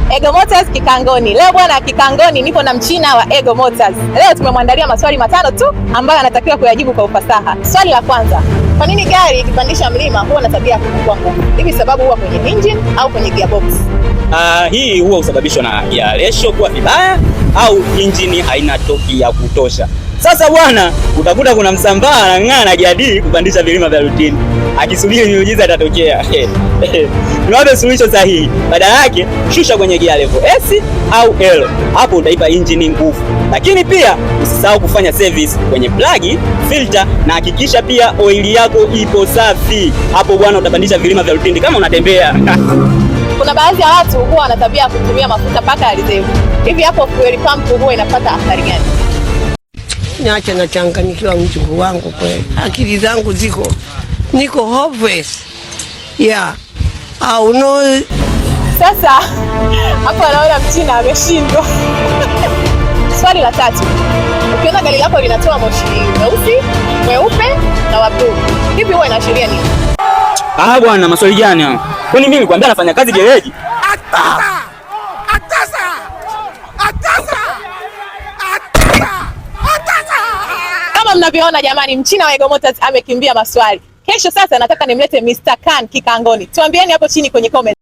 Ego Motors Kikangoni. Leo bwana, Kikangoni nipo na mchina wa Ego Motors. Leo tumemwandalia maswali matano tu ambayo anatakiwa kuyajibu kwa ufasaha. Swali la kwanza, kwa nini gari ikipandisha mlima huwa na tabia ya kupungua nguvu? Hivi sababu huwa kwenye engine au kwenye gearbox? Hii huwa husababishwa na gear ratio kuwa vibaya au injini haina torque ya kutosha. Sasa bwana, utakuta kuna msambaa anang'aa na gia D kupandisha vilima vya Lutindi akisubiri miujiza itatokea. Niwape suluhisho sahihi. Badala yake shusha kwenye gear level S au L, hapo utaipa injini nguvu. Lakini pia usisahau kufanya service kwenye plug, filter na hakikisha pia oili yako ipo safi. Hapo bwana, utapandisha vilima vya Lutindi kama unatembea. Kuna baadhi ya watu huwa wana tabia ya kutumia mafuta paka ya reserve. Hivi hapo fuel pump huwa inapata athari gani? Niache nachanganyikiwa, mjukuu wangu, kweli akili zangu ziko niko hopeless, yeah, au no. Sasa hapo anaona mchina ameshindwa. Swali la tatu, ukiona gari lako linatoa moshi mweusi, mweupe na wa blue, hivi huwa inaashiria nini? Ah bwana, maswali gani hayo? Kwani mimi nilikwambia nafanya kazi gereji? Atasa! Atasa! Atasa! Atasa! Atasa! Kama mnavyoona jamani, mchina wa Ego Motors amekimbia maswali. Kesho sasa nataka nimlete Mr. Khan Kikangoni. Tuambieni hapo chini kwenye comment.